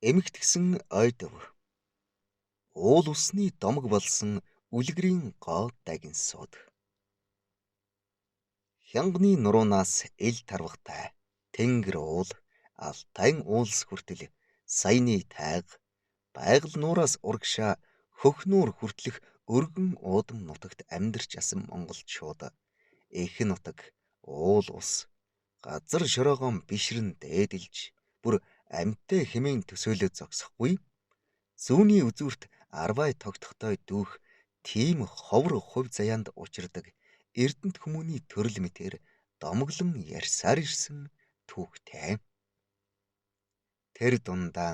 Эмэгтгсэн ойдов. Уул усны домог болсон үлгэрийн гоо дагинсууд. Хянганы нуруунаас ил тарвахтай Тэнгэр уул, Алтайн уулс хүртэл саяны тайга, байгаль нуураас урагшаа хөх нуур хүртэлх өргөн уудам нутагт амьдарч асан монголчууд эх нутаг, уул ус, газар шороогоон бишрэн дээдэлж бүр амьтай хэмээн төсөөлөд зогсохгүй зүүнний үзүүрт арвай тогтохтой дүүх тийм ховор хувь заяанд учирдаг эрдэнэт хүмүүний төрөл мэтээр домоглон ярьсаар ирсэн түүхтэй. Тэр дундаа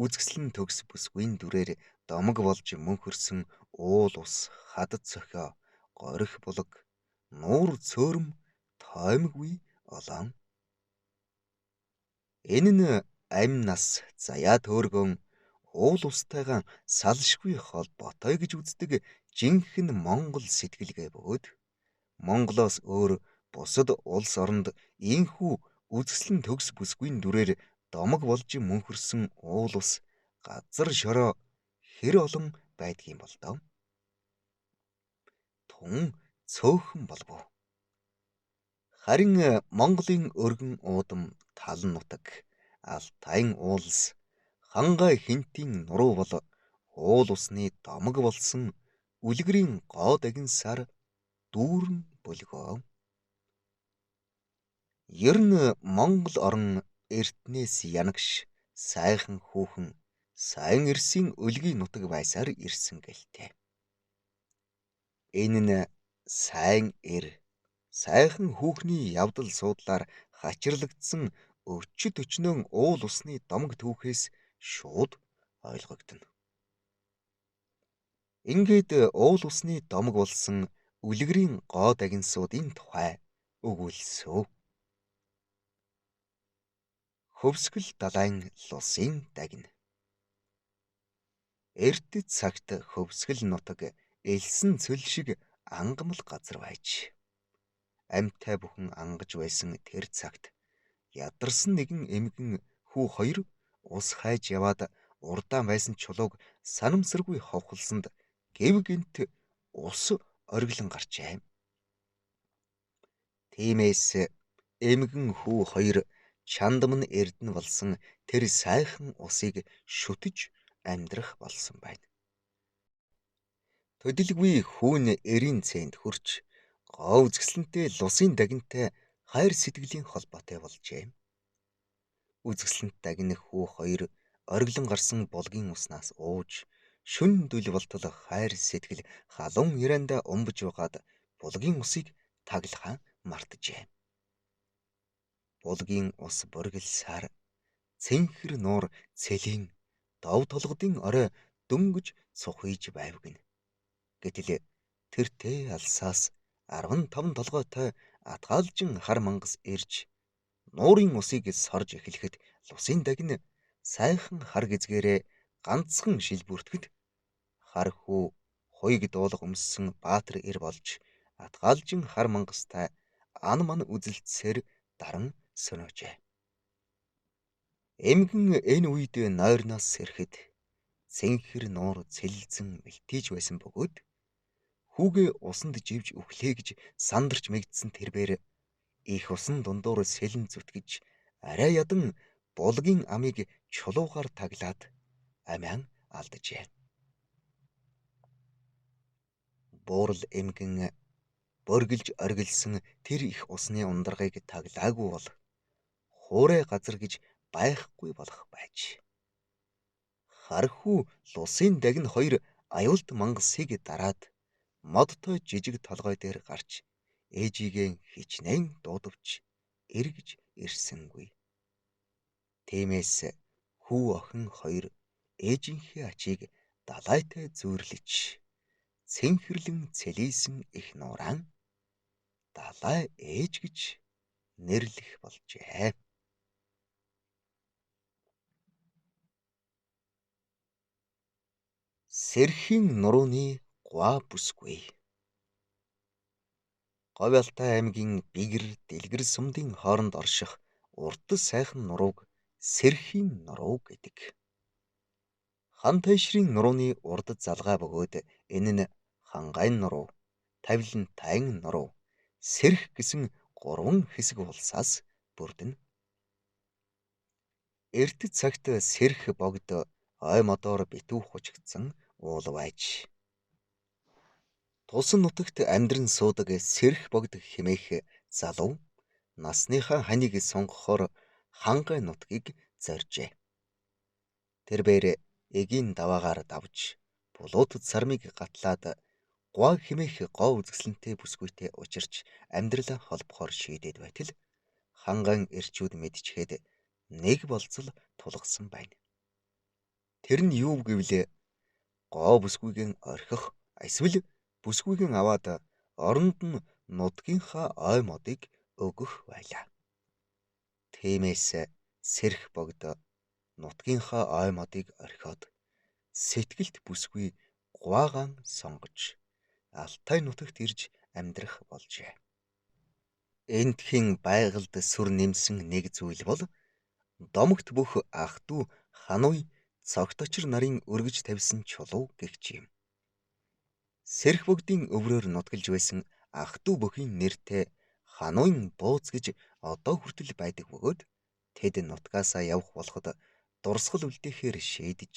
үзэсгэлэн төгс бүсгүйн дүрээр домог болж мөнхөрсөн уул ус, хадад цохио, горих булаг, нуур цөөрөм тоймгүй олон. Энэ нь амь нас заяа төөргөн уул устайгаан салшгүй холбоотой гэж үздэг жинхэнэ монгол сэтгэлгээ бөгөөд Монголоос өөр бусад улс оронд ийхүү үзэсгэлэн төгс бүсгүйн дүрээр домог болж мөнхөрсөн уул ус, газар шороо хэр олон байдгийн бол доо. Тун цөөхөн болов уу? Харин Монголын өргөн уудам тал нутаг, Алтайн уулс, Хангай хэнтийн нуруу бол уул усны домог болсон үлгэрийн гоо дагинсаар дүүрэн бөлгөө. Ер нь Монгол орон эртнээс янагш, сайхан хүүхэн, сайн эрсийн өлгийн нутаг байсаар ирсэн гэлтэй. Энэ нь сайн эр, сайхан хүүхний явдал суудлаар хачирлагдсан өчөд өчнөөн уул усны домог түүхээс шууд ойлгогдоно. Ингээд уул усны домог болсон үлгэрийн гоо дагинсуудын тухай өгүүлсөв. Хөвсгөл далайн лусын дагин. Эрт цагт хөвсгөл нутаг элсэн цөл шиг ангамл газар байж амьтай бүхэн ангаж байсан тэр цагт ядарсан нэгэн эмгэн хүү хоёр ус хайж яваад урдаан байсан чулууг санамсаргүй ховхолсонд гэв гинт ус ориглон гарчээ. Тиймээс эмгэн хүү хоёр чандам нь эрдэнэ болсон тэр сайхан усыг шүтэж амьдрах болсон байна. Төдөлгүй хүүн эрийн цээнд хүрч гоо үзэсгэлэнтэй лусын дагинтай хайр сэтгэлийн холбоотой болжээ. Үзэсгэлэнт дагин хүү хоёр ориглон гарсан булгийн уснаас ууж шүн дүл болтол хайр сэтгэл халуун яриандаа умбж угаад булгийн усыг таглахаа мартжээ. Булгийн ус бургилсаар цэнхэр нуур цэлийн дов толгодын орой дөнгөж цухийж байв гинэ. Гэтэл тэртээ алсаас 15 толгойтой атгаалжин хар мангас ирж нуурын усыг сорж эхлэхэд лусын дагин сайхан хар гизгээрээ ганцхан шил бүртгэд хар хүү хуйг дуулга өмссөн баатар эр болж атгаалжин хар мангастай ан ман үзэлцсээр даран сөнөөжээ. Эмгэн энэ үед нойрноос сэрэхэд цэнхэр нуур цэлзэн мэлтийж байсан бөгөөд хүүгээ усанд живж өглөө гэж сандарч мэгдсэн тэрбээр их усан дундуур сэлэн зүтгэж арай ядан булгийн амыг чулуугаар таглаад амиан алджээ. Буурал эмгэн боргилж оргилсан тэр их усны ундрагыг таглаагүй бол хуурай газар гэж байхгүй болох байж. Хархүү лусын дагин хоёр аюулт мангасыг дараад модтой жижиг толгой дээр гарч ээжигээ хичнээн дуудавч эргэж ирсэнгүй. Тиймээс хүү охин хоёр ээжийнхээ ачийг далайтай зүүрлэж цэнхэрлэн цэлийсэн их нууран далай ээж гэж нэрлэх болжээ. Сэрхийн нурууны гуа бүсгүй. Говь Алтай аймгийн Бигэр Дэлгэр сумдын хооронд орших урт сайхан нурууг Сэрхийн нуруу гэдэг. Хан Тайшрын нурууны урд залгаа бөгөөд энэ нь Хангайн нуруу, Тавилантайн нуруу, Сэрх гэсэн 3 хэсэг улсаас бүрдэнэ. Эрт цагт Сэрх богд ой модоор битүү хучигдсан уул байж. Тусан нутагт амьдран суудаг Сэрх богд хэмээх залуу насныхаа ханыг сонгохоор Хангай нутгийг зорьжээ. Тэр бээр эгийн даваагаар давж булууд сармыг гатлаад Гуа хэмээх гоо үзэсгэлэнтэй бүсгүйтэй учирч амьдралаа холбохоор шийдээд байтал Хангайн эрчүүд мэдчихэд нэг болцол тулгасан байна. Тэр нь юу гэвэл гоо бүсгүйгэн орхих эсвэл бүсгүйгэн аваад оронд нь нутгийнхаа ой модыг өгөх байлаа. Тиймээс Сэрх богд нутгийнхаа ой модыг орхиод сэтгэлд бүсгүй Гуагаан сонгож Алтай нутагт ирж амьдрах болжээ. Эндхийн байгальд сүр нэмсэн нэг зүйл бол домогт бүх ах дүү хануй цогточр нарын өргөж тавьсан чулуу гэгч юм. Сэрх богдын өврөөр нутгалж байсан ах дүү бүхийн нэртэй хануйн бууз гэж одоо хүртэл байдаг бөгөөд тэд нутгаасаа явах болоход дурсгал үлдээхээр шийдэж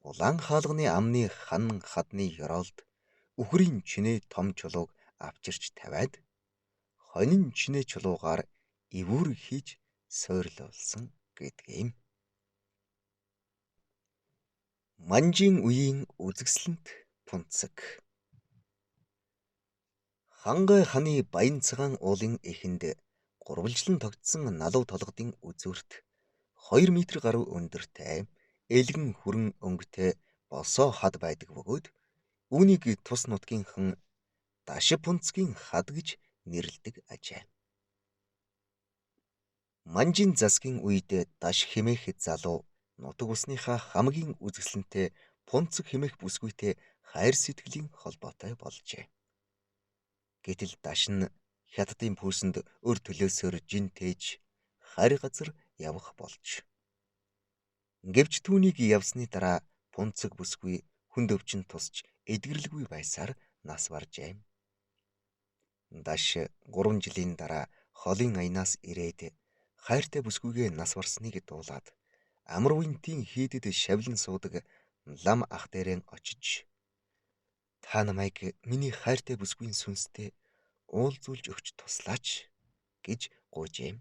улаан хаалганы амны хан хадны ёроолд үхрийн чинээ том чулууг авчирч тавиад хонин чинээ чулуугаар эвүүр хийж сойрлуулсан гэдэг юм. Манжийн үеийн үзэсгэлэнт пунцэг. Хангай ханы Баян цагаан уулын эхэнд гурвалжлан тогтсон налуу толгодын үзүүрт 2 метр гаруй өндөртэй элгэн хүрэн өнгөтэй босоо хад байдаг бөгөөд үүнийг тус нутгийнхан Даши пунцгийн хад гэж нэрлэдэг ажээ. Манжин засгийн үед Даш хэмээх залуу нутаг усныхаа хамгийн үзэсгэлэнтэй пунцэг хэмээх бүсгүйтэй хайр сэтгэлийн холбоотой болжээ. Гэтэл Даш нь хятадын пүүсэнд өр төлөөсөөр жин тээж харь газар явах болж. Гэвч түүнийг явсны дараа пунцэг бүсгүй хүнд өвчин тусч эдгэрлгүй байсаар нас баржээ. Даш 3 жилийн дараа холын аянаас ирээд хайртай бүсгүйгээ нас барсныг дуулаад Амарвинтийн хийдэд шавлан суудаг лам ах дээрэн очиж та намайг миний хайртай бүсгүйн сүнстэй уулзуулж өгч туслаач гэж гуйжээ.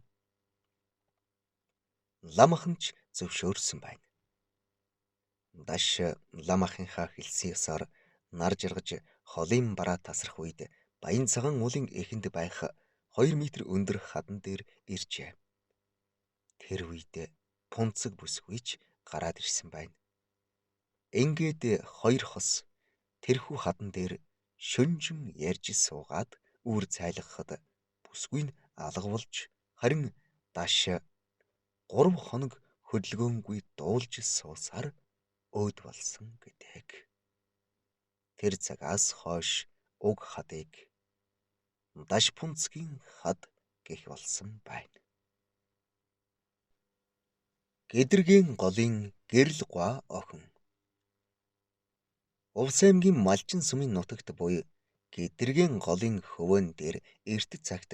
Лам ах нь ч зөвшөөрсөн байна. Даш лам ахынхаа хэлсэн ёсоор нар жаргаж холын бараа тасрах үед Баян цагаан уулын эхэнд байх 2 метр өндөр хадан дээр иржээ. Тэр үед пунцэг бүсгүйч гараад ирсэн байна. Ингээд хоёр хос тэрхүү хадан дээр шөнжин ярьж суугаад үр цайлгахад бүсгүй нь алга болж харин Даш 3 хоног хөдөлгөөнгүй дуулж суусаар өөд болсон гэдэг. Тэр цагаас хойш уг хадыг Даш пунцгийн хад гэх болсон байна. Гэдэргийн голын гэрэл гуа охин. Увс аймгийн Малчин сумын нутагт буй Гэдэргийн голын хөвөөн дээр эрт цагт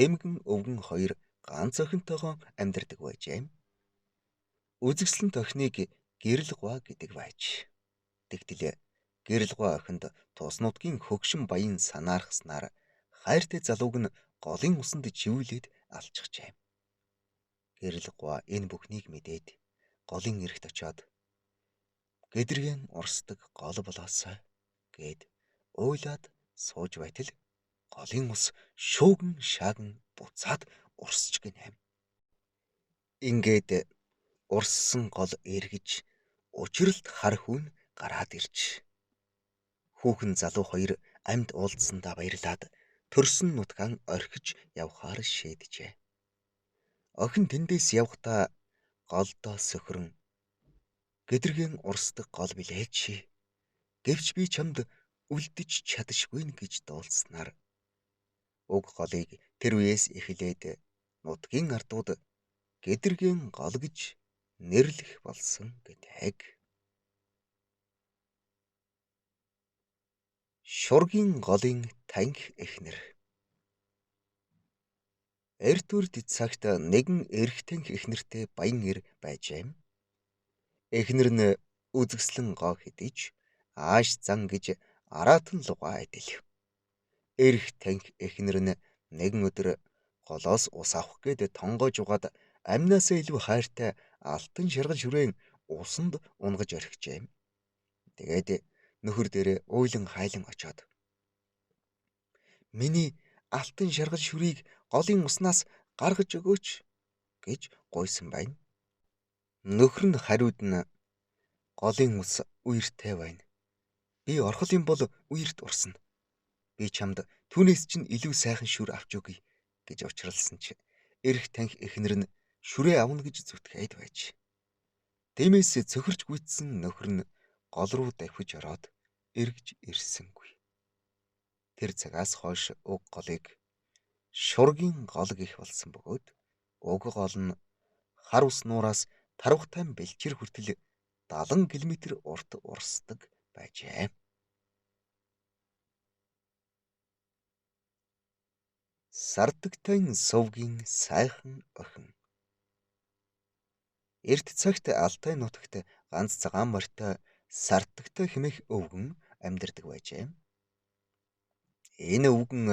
эмгэн өвгөн хоёр ганц охинтойгоо амьдардаг байжээ. Үзэсгэлэнт охиныг гэрэл гуа гэдэг байж. Тэгтэл гэрэл гуа охинд тус нутгийн хөгшин баян санаархснаар хайртай залууг нь голын усанд живүүлээд алчихжээ. Гэрэл гуа энэ бүхнийг мэдээд голын эрэгт очиод Гэдэргэн урсдаг гол болоосой гэд уйлаад сууж байтал голын ус шууган шааган буцаад урсч гинэ. Ингээд урссан гол эргэж учралт хар хүн гараад ирж хүүхэн залуу хоёр амьд уулзсандаа баярлаад төрсөн нутгаан орхиж явхаар шийджээ. Охин тэндээс явхдаа голдоо сөхрөн Гэдэргэн урсдаг гол билээ чи. Гэвч би чамд үлдэж чадшгүй нь гэж дуулснаар уг голыг тэр үеэс эхлээд нутгийн ардууд Гэдэргэн гол гэж нэрлэх болсон гэдэг. Шургийн голын танхи эхнэр. Эрт үрд цагт нэгэн эрх танхи эхнэртэй баян эр байжээ. Эхнэр нь үзэсгэлэн гоо хэдиж ааш зан гэж араатан лугаа адил. Эрх танхи эхнэр нь нэгэн өдөр голоос ус авах гээд тонгоож угаад аминаасаа илүү хайртай алтан шаргал шүрээн усанд унгаж орхижээ. Тэгээд нөхөр дээрээ уйлан хайлан очоод "Миний алтан шаргал шүрийг голын уснаас гаргаж өгөөч" гэж гуйсан байна. Нөхөр нь хариуд нь "Голын ус үертэй байна. Би орхол юм бол үерт урсна. Би чамд түүнээс чинь илүү сайхан шүр авч өгье" гэж учралсан чи эрх танхи эхнэр нь шүрээ авна гэж зүтгээд байж. Тиймээс цөхөрч гүйцсэн нөхөр нь гол руу давхиж ороод эргэж ирсэнгүй. Тэр цагаас хойш уг голыг шургийн гол гэх болсон бөгөөд уг гол нь хар ус нуураас тарвахтай бэлчээр хүртэл 70 км урт урсдаг байжээ. Сардагтайн сувгийн сайхан охин. Эрт цагт Алтай нутагт ганц цагаан морьтой Сардагтай хэмээх өвгөн амьдардаг байжээ. Энэ өвгөн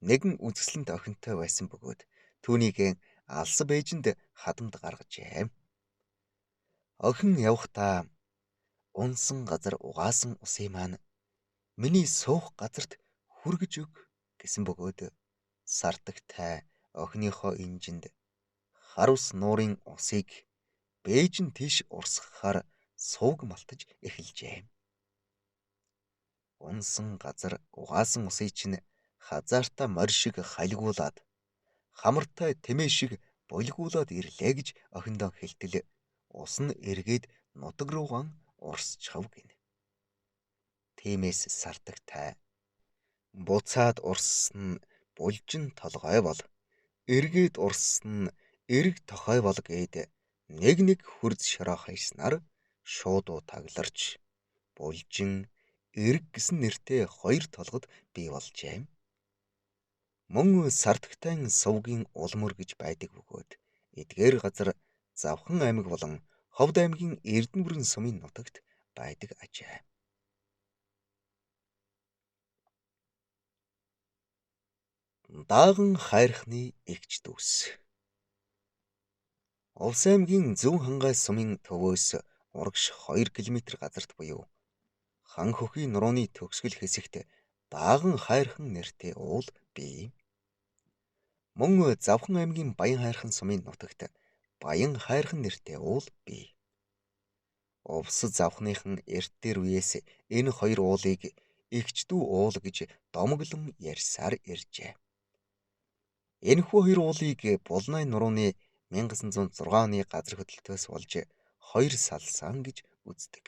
нэгэн үзэсгэлэнт охинтой байсан бөгөөд түүнийг алсад бээжинд хадамд гаргажээ. Охин явахдаа унсан газар угаасан усын маань миний суух газарт хүргэж өг гэсэн бөгөөд Сардагтай охиныхоо инжинд хар ус нуурын усыг бээжин тийш урсгахаар сувг малтаж эхэлжээ. Унсан газар угаасан усыг чинь хазаартай морь шиг халигуулад хамартай тэмээ шиг булгуулад ирлээ гэж охиндоо хэлтэл ус нь эргээд нутаг руугаан урсчихав гинэ. Тиймээс Сардагтай буцаад урссан нь булжин толгой бол, эргээд урссан нь эрг тохой бол гээд нэг нэг хөрз шороо хайснаар шууд тагларч булжин эрг гэсэн нэртэй хоёр толгод бий болжээ. Мөн Сардагтайн сувгийн улмөр гэж байдаг бөгөөд эдгээр газар Завхан аймаг болон Ховд аймгийн Эрдэнэбүрэн сумын нутагт байдаг ажээ. Дааган хайрхны эгч дүүс. Увс аймгийн Зүүн хангай сумын төвөөс урагш 2 км газарт буюу Хан хөхийн нурууны төгсгөл хэсэгт Дааган хайрхан нэртэй уул бий. Мөн Завхан аймгийн Баян хайрхан сумын нутагт Баян хайрхан нэртэй уул бий. Увс завхныхан эрт дээр үеэс энэ хоёр уулыг эгч дүү уул гэж домоглон ярьсаар иржээ. Энэхүү хоёр уулыг Булнай нурууны 1906 оны газар хөдлөлтөөс болж хоёр салсан гэж үздэг.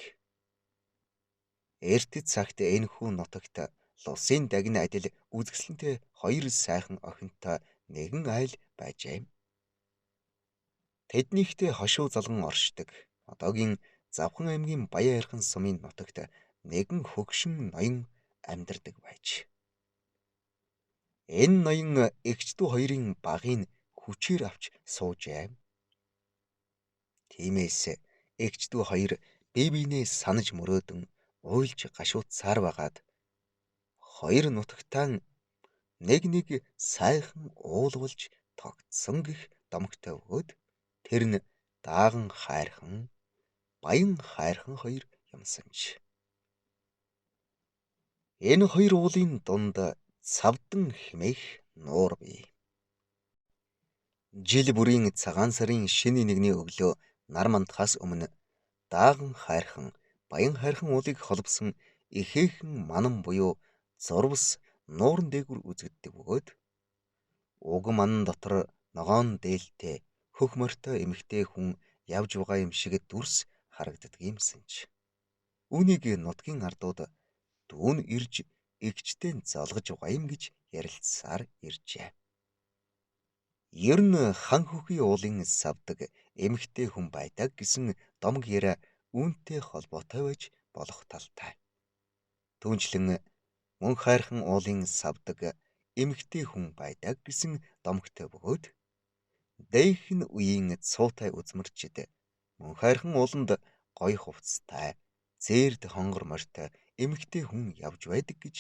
Эрт цагт энэхүү нутагт лусын дагны адил үзэсгэлэнтэй хоёр сайхан охинтой нэгэн айл байжээ. Тэднийхтэй хошуу залган оршдог. Одоогийн Завхан аймгийн Баян хайрхан сумын нутагт нэгэн хөгшин ноён амьдардаг байж. Энэ ноён эгч дүү хоёрын багыг хүчээр авч суужээ. Тиймээс эгч дүү хоёр бие биенээ санаж мөрөөдөн уйлж гашуудсаар байгаад хоёр нутагтаа нэг нэг сайхан уулвалж тогтсон гэх домогтой бөгөөд тэр нь Дааган хайрхан, Баян хайрхан хоёр юмсан ч. Энэ хоёр уулын дунд Цавдан хэмээх нуур бий. Жил бүрийн цагаан сарын шинэ нэгний өглөө нар мандахаас өмнө Дааган хайрхан, Баян хайрхан уулыг холбосон ихээхэн манан буюу зурвас нууран дээгүүр үзэгддэг бөгөөд уг манан дотор ногоон дээлтэй хөх морьтой эмэгтэй хүн явж байгаа юм шиг дүрс харагддаг юмсан ч. Үүнийг нутгийн ардууд дүүн ирж эгчтэй золгож байгаа юм гэж ярилцсаар иржээ. Ер нь хан хөхий уулын савдаг эмэгтэй хүн байдаг гэсэн домог яриа үүнтэй холбоотой байж болох талтай. Түүнчлэн Мөн хайрхан уулын савдаг эмэгтэй хүн байдаг гэсэн домогтой бөгөөд дээхэн үеийн цуутай үзмэрчид мөн хайрхан ууланд гоё хувцастай, зээрд хонгор морьтой эмэгтэй хүн явж байдаг гэж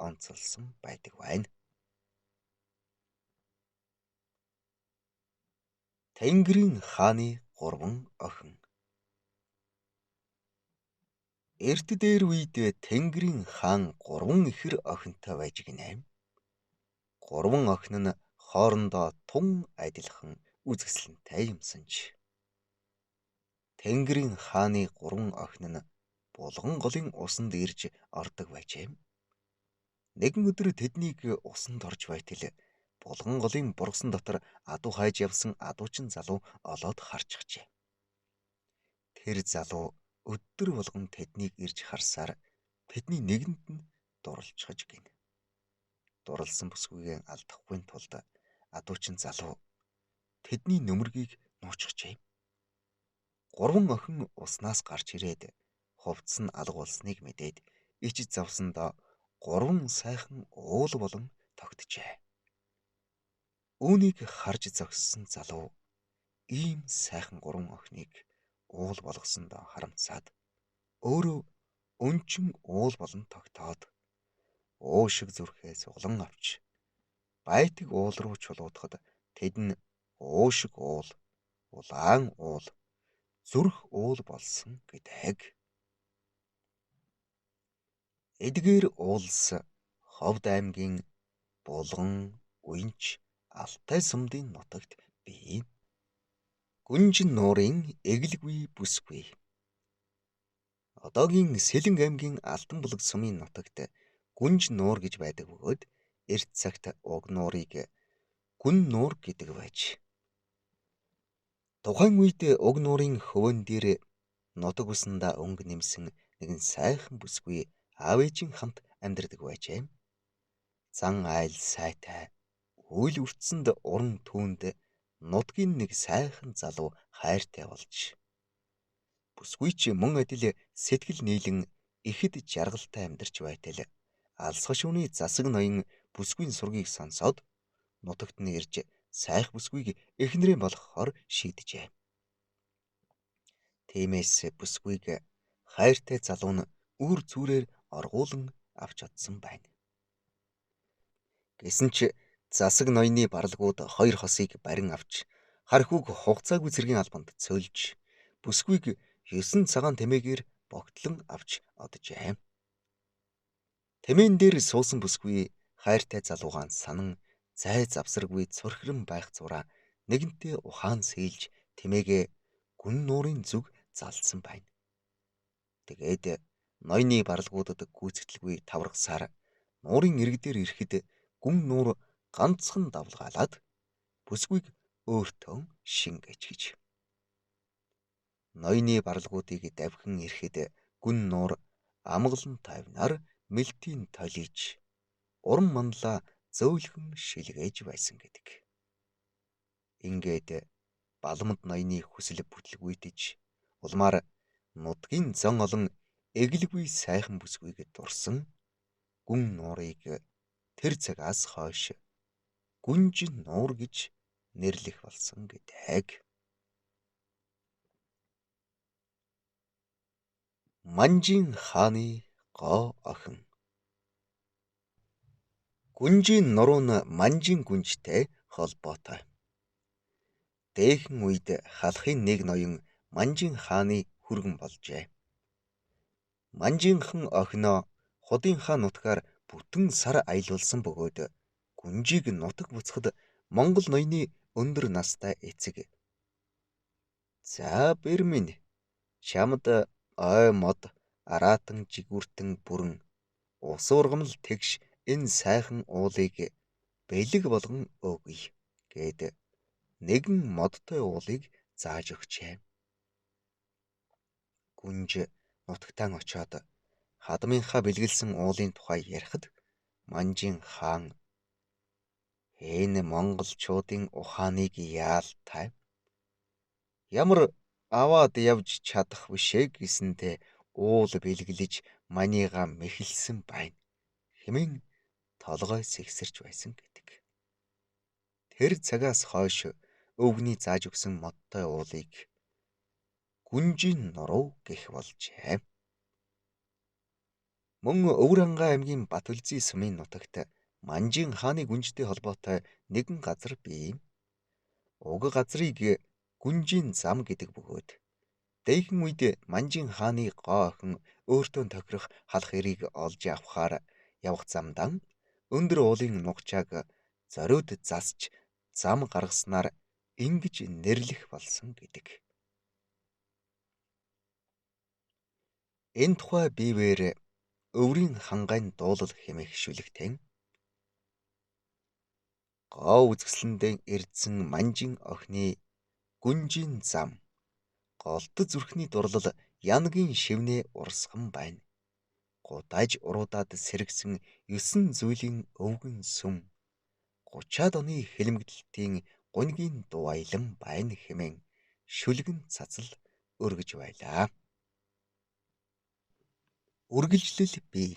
онцолсон байдаг байна. Тэнгэрийн хааны гурван охин. Эрт дээр үед Тэнгэрийн хаан гурван ихэр охинтой байж гинэ. Гурван охин нь хоорондоо тун адилхан үзэсгэлэнтэй юмсан ч. Тэнгэрийн хааны гурван охин нь Булган голын усанд ирж ордог байжээ. Нэгэн өдөр тэднийг усанд орж байтал Булган голын бургасан дотор адуу хайж явсан адуучин залуу олоод харчихжээ. Тэр залуу өдөр болгон тэднийг ирж харсаар тэдний нэгэнд нь дурлцгаж гин. Дурлсан бүсгүйгээ алдахгүй тулд адуучин залуу тэдний нөмөргийг нуучихжээ. Гурван охин уснаас гарч ирээд хувцас нь алга болсныг мэдээд ичиж завсандаа гурван сайхан уул болон тогтжээ. Үүнийг харж зогссон залуу ийм сайхан гурван охиныг уул болгосондоо харамсаад өөрөө өнчин уул болон тогтоод уу шиг зүрхээ суглан авч байтаг уул руу чулуудахад тэд нь уу шиг уул, улаан уул, зүрх уул болсон гэдэг. Эдгээр уулс Ховд аймгийн Булган, Уянч, Алтай сумдын нутагт бий. Гүнжин нуурын эгэлгүй бүсгүй. Одоогийн Сэлэнг аймгийн Алтан булаг сумын нутагт Гүнж нуур гэж байдаг бөгөөд эрт цагт уг нуурыг Гүн нуур гэдэг байж. Тухайн үед уг нуурын хөвөн дээр нутаг усандаа өнгө нэмсэн нэгэн сайхан бүсгүй аав ээжийн хамт амьдардаг байжээ. Зан айл сайтай, үйл үртсэнд уран түүнд нутгийн нэг сайхан залуу хайртай болж бүсгүй ч мөн адил сэтгэл нийлэн ихэд жаргалтай амьдарч байтал алсах шүүний засаг ноён бүсгүйн сургийг сонсоод нутагт нь ирж сайх бүсгүйг эхнэрээ болгохоор шийджээ. Тиймээс бүсгүйг хайртай залуу нь үр зүрээр оргуулan авч одсон байна. Гэсэн ч засаг ноёны барлагууд хоёр хосыг барин авч хархүүг хугацаагүй цэргийн албанд цөлж бүсгүйг 9 цагаан тэмээгээр богтлон авч оджээ. Тэмээн дээр суусан бүсгүй хайртай залуугаан санан зай завсаргүй цорхирон байх зураа нэгэнтээ ухаан сэлж тэмээгээ гүн нуурын зүг залсан байна. Тэгээд ноёны барлагуудад гүйцэтгэлгүй таваргасаар нуурын ирэг дээр ирэхэд гүн нуур ганцхан давлгаалаад бүсгүйг өөртөө шингээж гэж. Ноёны барлагуудыг давхин ирэхэд гүн нуур амгалан тайвнаар мэлтийн толиж уран манлаа зөөлхөн шилгээж байсан гэдэг. Ингээд баламд ноёны хүсэл бүтлгүйтэж улмаар нутгийн зон олон эгэлгүй сайхан бүсгүйг дурсан гүн нуурыг тэр цагаас хойш Гүнжин нуур гэж нэрлэх болсон гэдэг. Манжин хааны гоо охин. Гүнжийн нуруу нь Манжин гүнжтэй холбоотой. Дээхэн үед халахын нэг ноён Манжин хааны хүргэн болжээ. Манжинхан охиноо худын хаан нутгаар бүтэн сар аялуулсан бөгөөд гүнжийг нутаг буцахад Монгол ноёны өндөр настай эцэг. За бэр минь чамд ой мод араатан жигүүртэн бүрэн ус ургамал тэгш энэ сайхан уулыг бэлэг болгон өгье гэд нэгэн модтой уулыг зааж өгчээ. Гүнж нутагтаан очоод хадмынхаа бэлгэлсэн уулын тухай ярихад Манжин хаан энэ монголчуудын ухааныг яалтай ямар аваад явж чадах бишээ гэсэнтэй уул бэлгэлж манийгаа мэхэлсэн байна хэмээн толгой сэгсэрч байсан гэдэг. Тэр цагаас хойш өвгөний зааж өгсөн модтой уулыг Гүнжин нуруу гэх болжээ. Мөн Өвөр-Хангай аймгийн Батүлзий сумын нутагт Манжин хааны гүнжтэй холбоотой нэгэн газар бий. Уг газрыг Гүнжин зам гэдэг бөгөөд дээхэн үед Манжин хааны гоо охин өөртөө тохирох халах эрийг олж авахаар явах замдан өндөр уулын нугчааг зориуд засч зам гаргаснаар ингэж нэрлэх болсон гэдэг. Энэ тухай бивээр Өврийн хангайн дуулал хэмээх шүлэгтэн гоо үзэсгэлэндээ эрдсэн Манжин охины Гүнжин зам голдод зүрхний дурлал Янгийн шивнээ урсган байна. Гудаж уруудаад сэргсэн 9 зүйлийн өвгөн сүм 30-аад оны хэлэмгдэлтийн гуньгийн дуу аялан байна хэмээн шүлгэн цацал өргөж байлаа. Үргэлжлэл бий.